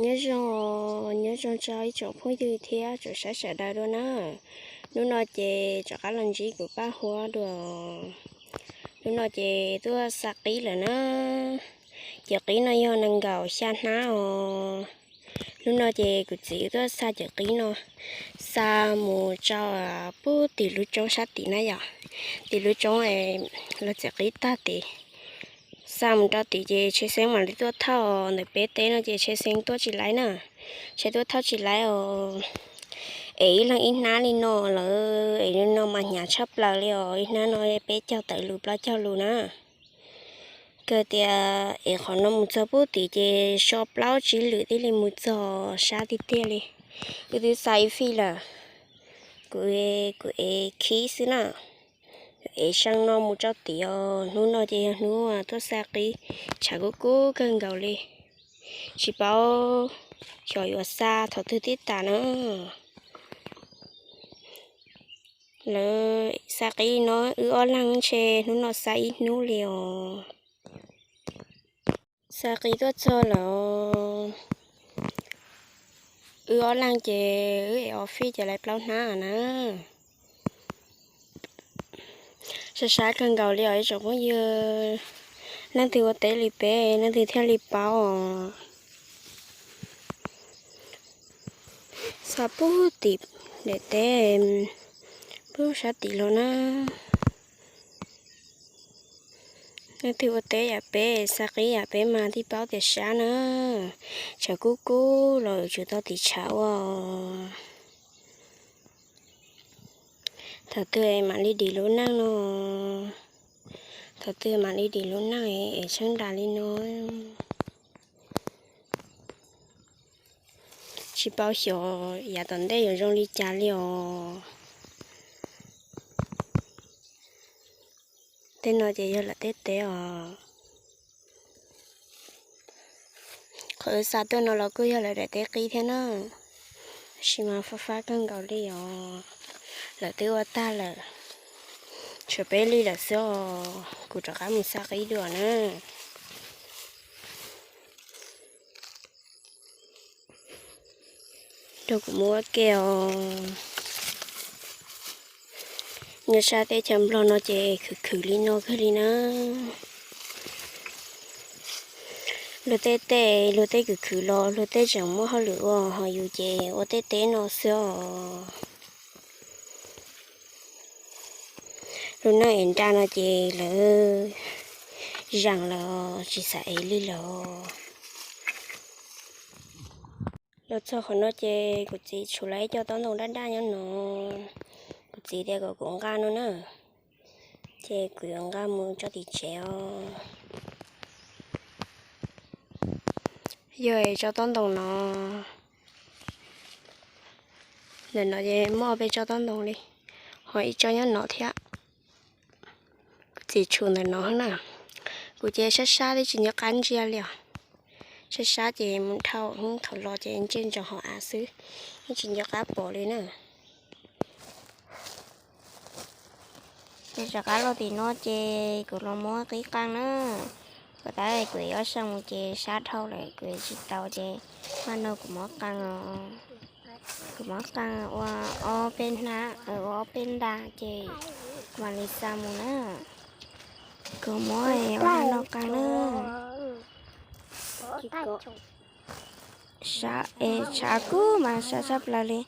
Nyob zoo, nyob zoo tso ib tsoom phooj ywg thiab tsoom saib sawv daws dua na. Hnub no ces rov qab los ntsib kuv Paj Huab dua. Hnub no ces tuaj xa qib lawm na. Cov qib no yog nees nkaum xya hnab os. Hnub no ces kuv txiv tuaj xa cov qib no, xa mus rau pub tim lub roob sab tim na yom. Tim lub roob los txiav qib tag tim, xa mus rau tim ces tsheb xeeb mam li tuaj thauj. Ntawm peb teb no ces tsheb xeeb tuaj tsis laib na, tsheb tuaj thauj tsis laib os. Es ib leeg ib hnab li no lawm es no mas hnyav tshaj plaws li os. Ib hnab no peb caug tawm lus plaub caug lus na. Kawg tias es qhov no mus txog pub tim ces so plaub tsib lwm thiaj li mus txog sab tiag tiag li. Wb twb xa ib fij lawm, kuv, kuv ev khib xwb na. Ev xyoo no mus rau tim os. Hnub no ces yog hnub tuaj xa qib, tshav kub kub kawg nkaus li. Tsis paub xyov yuav xa thaum twg tib tas na. Lawv xa qib no wb ob leeg ntshe hnub no xa ib hnub li os. Xa qib tuaj txog lawm, wb ob leeg ces wb ev ob fij ces lawv plaub hnab na. Sab sab kawg nkaus li os ib tsoom phooj ywg. Leej twg ua teb li peb leej twg thiaj li paub os. Xa pub tim daim teb, pub sab tim los na. Leej twg ua teb yam peb, xa qib yam peb mas thiaj paub tias sab na. Tshav kub kub los yuav tsum tau tiv tshav ua. Thaum twg mam li dim lub neej no, thaum twg mam li dim lub neej es tsheej nra li no. Tsis paub xyov yav tom ntej yuav zoo li cas li os. Tej no ces yog lawv tej teb os. Qhov wb xa tuaj no los kuj yog lawv daim teb qib thiab na. Tab sis mas fab fab kawg nkaus li os. Lawv twb ua tag lawm, tshuav peb li lawm xwb os. Kuv rov qab mus xa qib dua na. Rau kuv mus ua ke os. Nyob sab teb chaws Nplog no ces khwv khwv li no kawg li na. Luag tej tej, luag tej khwv khwv los luag tej tseem muaj hauj lwm ua, ho yus ces ua tej teb no xwb os. Lub neej ev nra no ces lawv zaam lawm, tsis xav ev li lawm. Los txog qhov no ces kuv txiv tshuv lawm ib co taub ntoo daj daj nyob no. Kuv txiv tias kom kuv nqa no na, ces kuv yuav nqa mus tso tim tsev os. Yog tsob taub ntoo no, ntawm no ces muaj ob peb tsob taub ntoo li, ho ib tsob nyob no thiab. Kuv txiv tshuv ntawm no na. Kuv ces sab sab twb tsis nco qab ntsia li os. Sab sab ces mus dhau hnub thaum los ces ntsej ntsoov hauv av xwb, yeej tsis nco qab pom li na. Ces rov qab los tim no ces kuv los muab qib qaa na. Kuv tab kuv ob xyoo mus ces sab dhau lawm kuv tsis tau ces maj no kuv muab qaa os. Kuv muab qaa ua ob peb hnab, ua ob peb nta ces mam li xa mus na. Kuv muab ua no qaa na. Sab es tshav kub mas sab tshaj plaws li.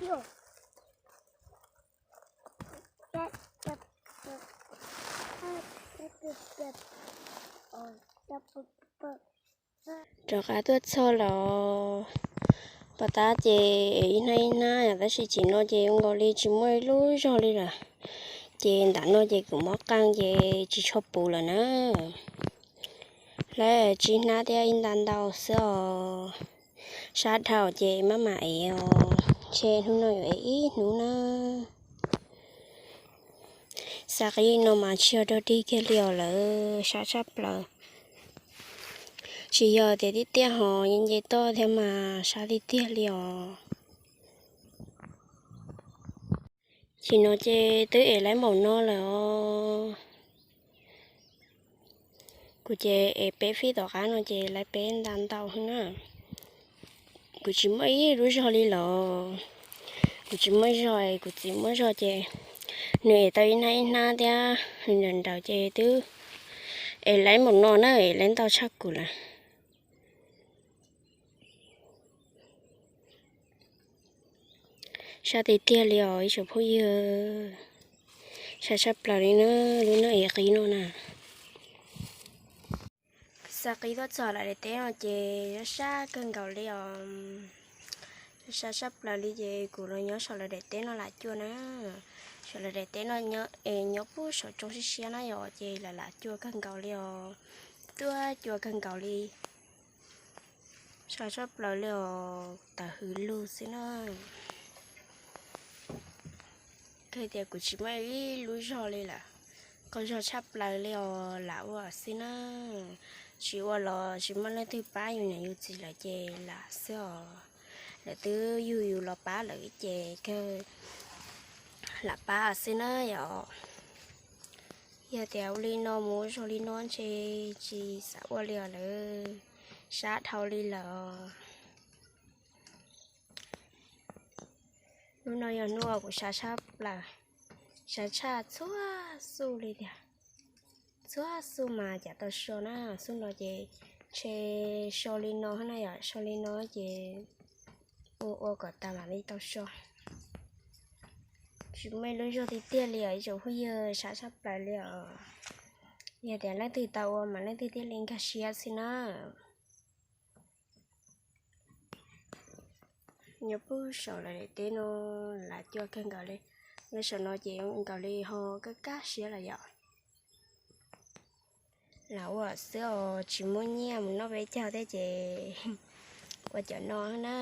Rov qab tuaj txog los pov tab ces ib hnab ib hnab yom, tab sis tim no ces zoo nkaus li tsis muaj ib lub zog li lawm. Ces ntawm no ces kuv mob qee ces tsis tshua puv lawm na. Lawv tsib hnab thiab ib nta ntau xwb os. Sab dhau ces maj mam ev os, ntshe hnub no yuav ev ib hnub na. Xav qhib no mas tsis yog dog dig kiag li os lawv, sab tshaj plaws. Tsis yog tias tiaj tiaj ho nce toj thiab mas sab tiag tiag li os. Tim no ces twb ev laib npaum no lawm os. Kuv ces ev peb fij tom qab no ces laib peb nta ntau na. Kuv tsis muaj ib lub zog li los, kuv tsis muaj zog, kuv txiv muaj zog ces nws ev tau ib hnab ib hnab thiab, nws nrawm nrawm ces twb ev laib npaum no na, ev laib ntau tshaj kuv lawm. Sab tiag tiag li os ib tsoom phooj ywg, sab tshaj plaws li na, lub no ev qhib no na. Xav qhib tuaj txog lawv daim teb no ces sab sab kawg nkaus li os. Sab sab plaws li ces kuv los nyob saum lawv daim teb no lam cuaj na. Saum lawv daim teb no es nyob puag saum tsoo siab siab na yom, ces lawv lam cuaj kawg nkaus li os. Tuaj cuaj kawg nkaus li. Sab sab plaws li os, tawm hws lug xwb na. Kawg tias kuv tsis muaj ib lub zog li lawm, qaug zog tshaj plaws li os, lam ua xwb na. Tsis ua los tsis muaj leej twg pab yus niam yus txiv lawm ces lam xwb os. Lawv twb yug yus los pab lawm ces kawg lam pab xwb na yom. Yog tias ua li no mus ua zog li no ntshe tsis xav ua li os lawv, sab dhau li lawm. Hnub no yog hnub uas kuv sab tshaj plaws, sab tshaj txhua xu li tiag. Txhua xu mas cas tau so na, xub no ces ntshe so li no na yom, so li no ces ua ua kom tas mam li tau so. Tsis muaj ib lub zog tiag tiag li os ib tsoom phooj ywg, sab tshaj plaws li os. Yog tias leej twg tau ua mas leej twg thiaj li nkag siab xwb na. Nyob puag saum lawv daim teb no lam cuaj kawg nkaus li. Nyob saum no ces zoo nkaus li ho kaj kaj siab lawm yom. Lam ua xwb os, tsis muaj nyiaj mus noj peb caug thiab ces ua cov no na.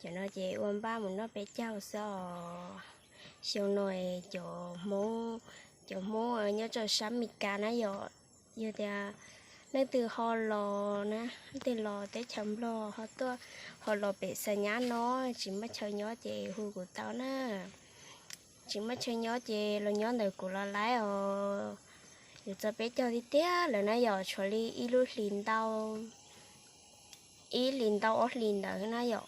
Cov no ces ua npaj mus noj peb caug xwb os. Xyoo no cov Hmoob, cov Hmoob nyob rau sab Mes Kas na yom, yog tias leej twg ho los na, leej twg los teb chaws Nplog ho tuaj, ho los pem Xas Nyab no tsis muaj chaw nyob ces hu kuv tau na. Tsis muaj chaw nyob ces los nyob ntawm kuv los laib os. Yuav txog peb caug tiag tiag lawm na yom, tshuav li ib lub hlis ntau, ib hlis ntau ob hlis ntawd na yom.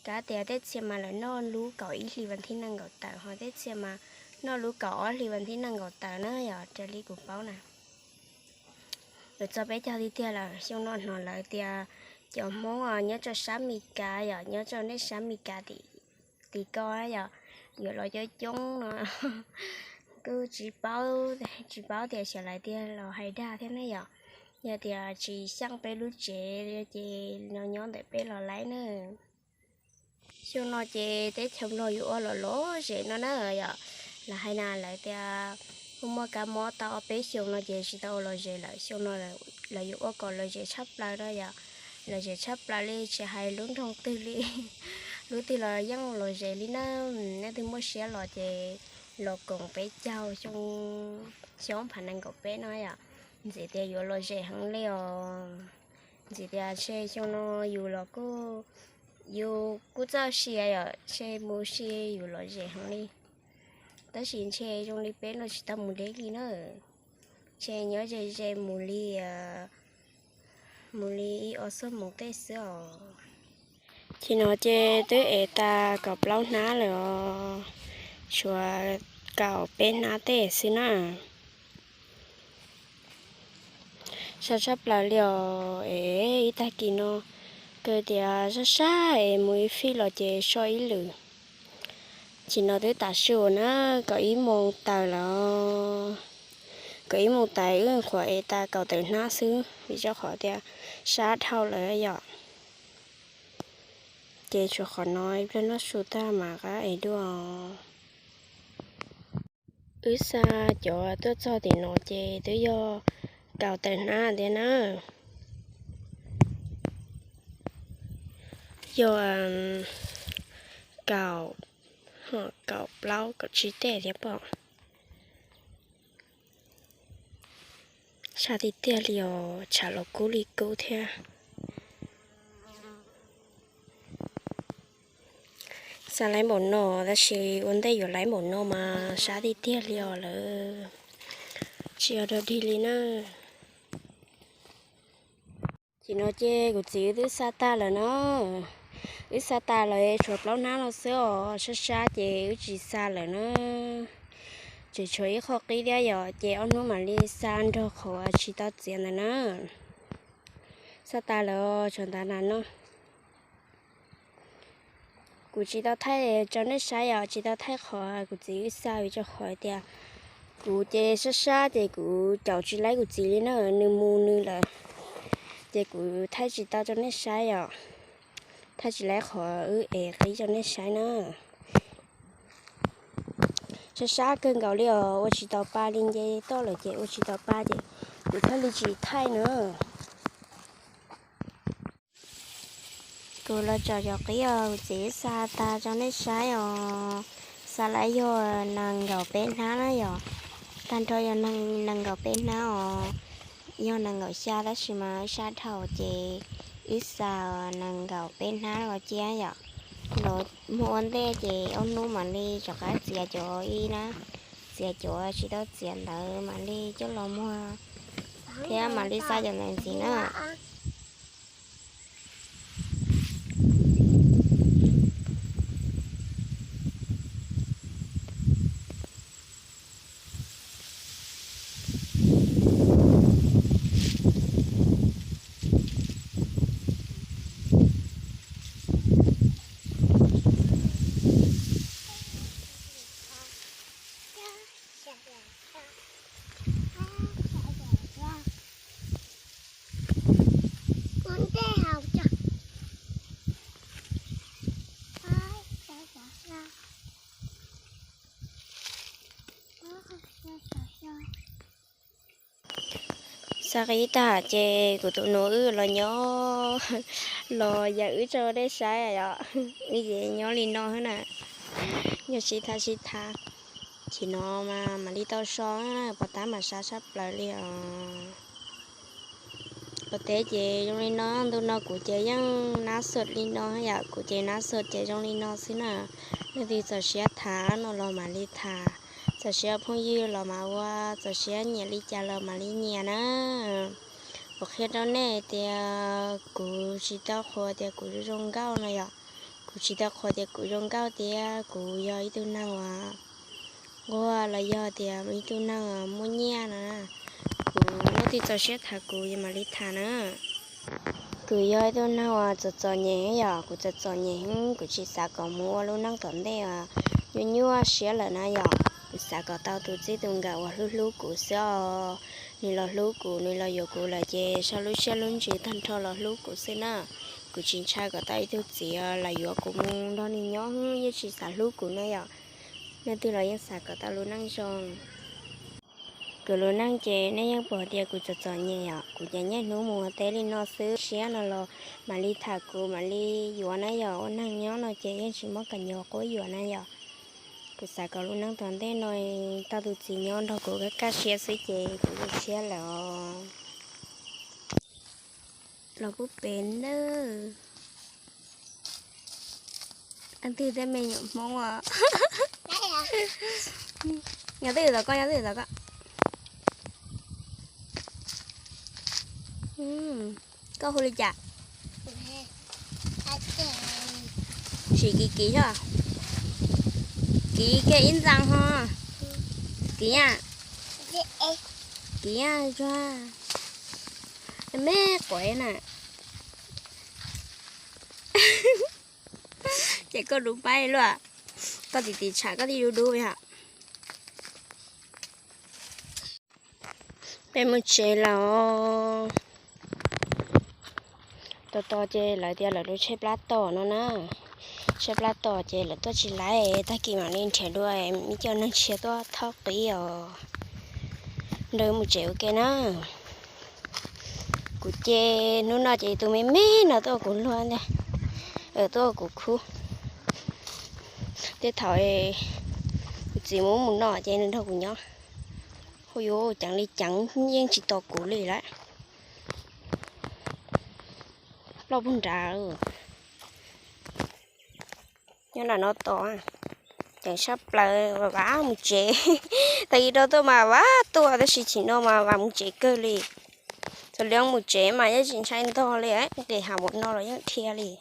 Kav tias tej txhia mas lawv noj lub kaum ib hlis vas thib nees nkaum tawm, ho tej txhia mas noj lub kaum ob hlis vas thib nees nkaum tawm na yom, raws li kuv paub na. Yuav txog peb caug tiag tiag lawm, xyoo no hnov lawv tias cov Hmoob nyob rau sab Mes Kas yom, nyob rau nej sab Mes Kas tim ko yom, yuav los coob coob no. Kuj tsis paub, tsis paub tias xyov lawv tiag los hais dag thiab ne yom. Yog tias tsis xyeej peb lub tsev ces nyob nyob ntawm peb los laib na. Xyoo no ces teb chaws Nplog yuav ua lom lom zem no na yom. Lawv hais na lawv tias muaj muaj kab mob tau ob peb xyoo no ces tsis tau ua lom zem lawm, xyoo no lawv yuav ua kom lom zem tshaj plaws na yom. Lom zem tshaj plaws li tsis hais lub nroog twg li, lub twg los yeej lom zem li na. Nej twg muaj siab los ces los koom peb caug xyoo, xyoo ob phav nees nkaum peb no yom. Ntxim tias yuav lom zem heev li os. Ntxim tias ntshe xyoo no yus los kuj, yus kuj txoj sia yom, ntshe mus si yus lom zem heev li. Tab sis ntshe zoo li peb no tsis tau mus deb li na. Ntshe nyob ze ze mus li, mus li ib ob xuab moos tej xwb os. Ces no ces twb ev tas kaum plaub hnab lawm os, tshuav kaum peb hnab tej xwb na. Sab tshaj plaws li os, es ib tag kis no Kawg tias sab sab es mus ib fij los ces so ib lwm. Chim no twb tav su na, kaum ib moos tawm lawm. Kaum ib moos tawm wb qhuav ev tas kaum tawm hnab xwb vim rau qhov tias sab dhau lawm yom. Ces tshuav qhov no ib pliag noj su tag mas qab ev dua. Wb xa cov tuaj txog tim no ces twb yog kaum tawm hnab thiab na. Yog kaum, kaum plaub kaum tsib tej thiab pom. Sab tiag tiag li os, tshav los kub li kub thiab. Xa laib npaum no tab sis ua ntej yuav laib npaum no mas sab tiag tiag li os lawm. Tsis yog dog dig li na. Chim no ces kuv txiv wb twb xa tag lawm na. Wb xa tas lawm tshuav plaub hnab no xwb os, sab sab ces wb tsis xa lawm na. Tseem tshuav ib qho qib thiab yom, ces ob hnub mam li xa nrog qhov tsis tau txiav ntawd na. Xa tas lawm tshuav ntawd na no. Kuv tsis tau thaij rau nej saib yom, tsis tau thaij qhov kuv txiv wb xa vim rau qhov tias kuv ces sab sab ces kuv caum tsis laib kuv txiv li na, nws mus nws lawm. Ces kuv thaij tsis tau rau nej saib yom, thaij tsis laib qhov wb ev qib rau nej saib na. Sab sab kawg nkaus li os, ua tsis tau pa li, nce toj lawm ces ua tsis tau pa ces kuv thiaj li tsis thaij na. Kuv los tsom cov qib os, kuv txiv xa tag rau nej saib os. Xa laib yog nees nkaum peb hnab na yom. Tag nrho yog nees nkaum peb hnab os. Yog nees nkaum xya tab sis mas wb sab dhau ces wb xa nees nkaum peb hnab los cia yom. Los muag ua ntej ces ob hnub mam li rov qab txiav cov ib na, txiav cov tsis tau txiav ntawd mam li coj los muag thiab mam li xa cov ntawd ntxiv na. Xa qib tag ces kuv tus nus wb los nyob, los yawm wb tso dej saib yom. Wb ces nyob li no xwb na, nyob sib tham sib tham. Chim no mas mam li tau so, pos tab mas sab sab plaws li os. Pos teb ces zoo li no, ntu no kuv ces yeej nab xwm li no yom, kuv ces nab xwm ces zoo li no xwb na. Leej twg txaus siab tham no los mam li tham, txaus siab phooj ywg los mam ua, txaus siab nyiam li cas los mam li nyiam na. Kuv qhia rau nej tias kuv tsis tau qhuas tias kuv zoo nkauj no yom. Kuv tsis tau qhuas tias kuv zoo nkauj tias kuv yog ib tug neeg uas nquag los yog tias ib tug neeg muaj nyiaj no. Kuv, leej twg txaus siab tham kuv mam li tham na. Kuv yog ib tug neeg uas txom txom nyem yom, kuv txom txom nyem, kuv tsis xav kom mus ua lub neej tom ntej uas nyuaj nyuaj siab lawm na yom. Kuv xav kom tau tus txij tus nkawm uas hlub hlub kuv xwb os. Nws los hlub kuv, nws los yuav kuv lawm ces sau lub siab lub ntsws tag nrho los hlub kuv xwb na. Kuv tsis ntshai kom tau ib tug txiv los yuav kuv mus nrog nws nyob, yeej tsis xav hlub kuv na yom. Leej twg los yeej xav kom tau lub neej zoo. Kuv lub neej ces nej yeej pom tias kuv txom txom nyem yom, kuv ces niaj hnub mus ua teb li no xwb, siab no los mam li tham kuv mam li yuav na yom, ua neeg nyob no ces yeej tsis muaj kab nyob quab yuam na yom. Kuv xav kom lub neej tom ntej no tau tus txiv nyob nrog kuv kaj kaj siab xwb ces kuv zoo siab lawm os. Los pub pem nawb. Leej twg tej me nyuam Hmoob os? Nyob twj ywm tom koj, nyob twj ywm tom koj. Koj hu li cas? Sim kiv kiv os. Kiv kiag ib ntxa ho. Kiv a. Kiv a, tsuag. Me quav na. Ces koj dub pab luaj, koj tiv tiv tshav koj thiaj dub dub yom. Peb mus tsev lawm. Tos tos ces lawv tias lawv lub tsheb plab tom no na. Tsheb plab tom ces lawv tuaj tsis laiv, tag kis mam li nrhiav dua ib co neeg tshiab tuaj thauj qib os. Nrog mus tsev ua ke na. Kuv ces hnub no ces tus me me no tuaj kuv luag ntag, tuaj kuv khub. Tej thaum kuv txiv mus mus no ces nws nrog kuv nyob. Hu yuav ceev li ceev yeej tsis tos kuv li lawm. Ploj puag nrad. Nyob nram no tos, ceev sab plaws, vam vam mus tsev. Tag kis rau tuaj mas vam tuaj tab sis chim no mas vam mus tsev kawg li. Txog li mus tsev mas yeej tsis ntshai ntog li, nqis hav npaum no los yeej dhia li.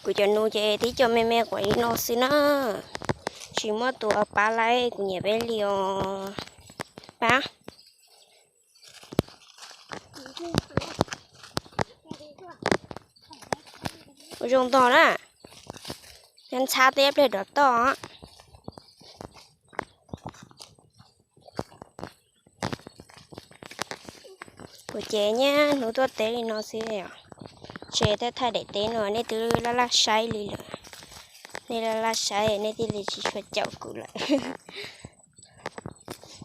Kuv cov nus ces tib co me me quav li no xwb na, tsis muaj tus pab laij kuv niam peb li os. Pab. Ua zoo ntog na, ntxhab tej pliag rov toj. Kuv ces niaj hnub tuaj teb li no xwb os. Tsev tej thaij daim teb no nej twb laj laj saib li lawm. Nej laj laj saib nej thiaj li tsis tshua caum kuv lawm.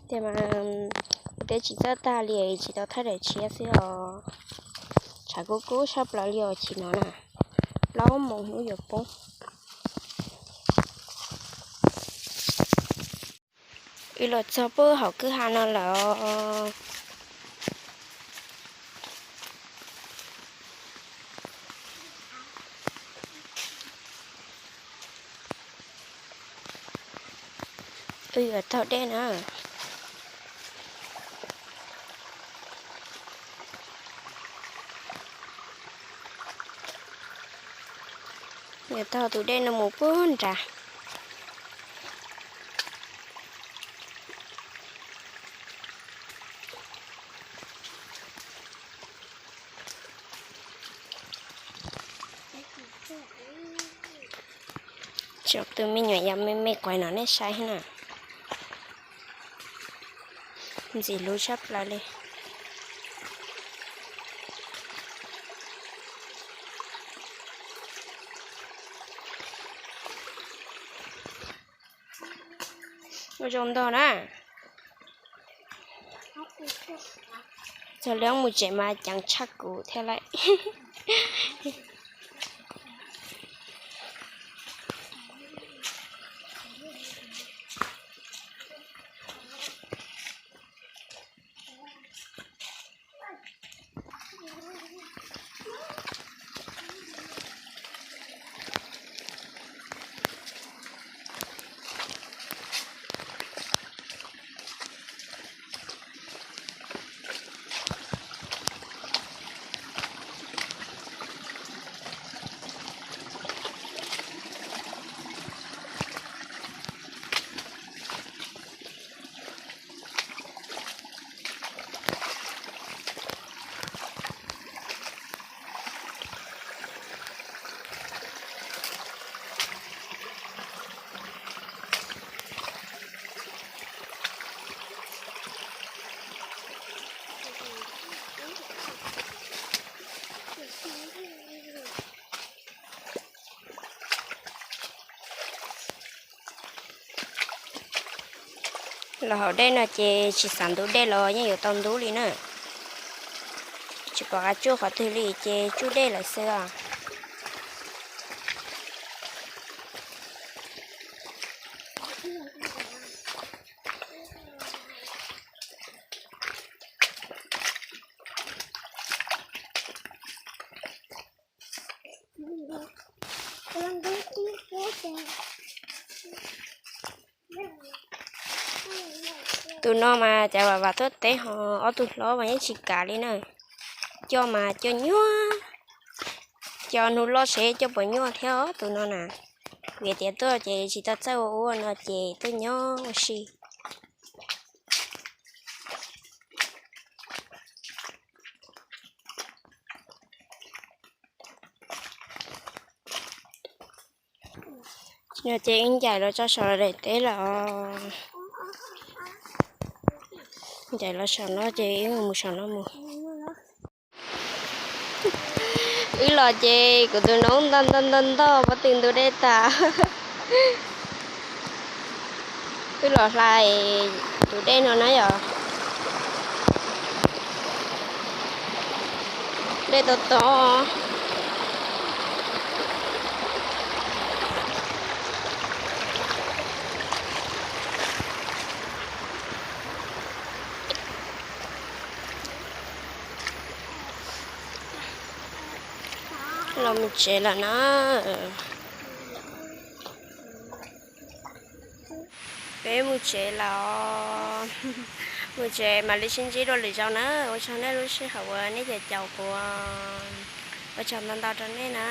Tiag mas kuv teb tsis txawj tag li, tsis tau thaij daim tshiab xwb os. Tshav kub kub sab plaws li os chim no na. Plaub moos hnub yuav poob. Wb los txog puag hauv kwj ha no lawm. Wb yuav taug dej na. Yuav taug tus dej no mus puag nrad. Tsoom tus me nyuam yaus me me quav no nej saib na. Ntxim hlub tshaj plaws li. Ua zoo ntog na. Txog li mus tsev mas ceev tshaj kuv thiab lawm. Los hauv dej no ces tsis xav ntub dej los yeej yuav tau ntub li na. Tsis pom qab tsuj qhov twg li ces tsuj dej lawm xwb os. Tus no mas cas vam vam tuaj teb ho ob tug hlob mas yeej tsis kav li na. Coj mas coj nyuaj, coj hnub loj seb coj puas nyuaj thiab tus no na. Vim tias tuaj ces tsis tau txawj ua ua no ces tuaj nyob ua si. No ces wb ncaim los txog saum daim teb lawm. Ncaim los saum no ces wb mus saum no mus. Wb los ces kuv tus noob ntog ntog ntog ntog pob tw ntug dej tas. Wb los hlais tus dej no na yom. Dej tau tod. Los mus tsev lawm na. Peb mus tsev lawm. Mus tsev mam li sib ntsib dua lwm zaus na. Ua tsaug nej lub sij hawm uas nej caum kuv. Ua tsaug ntau ntau rau nej na.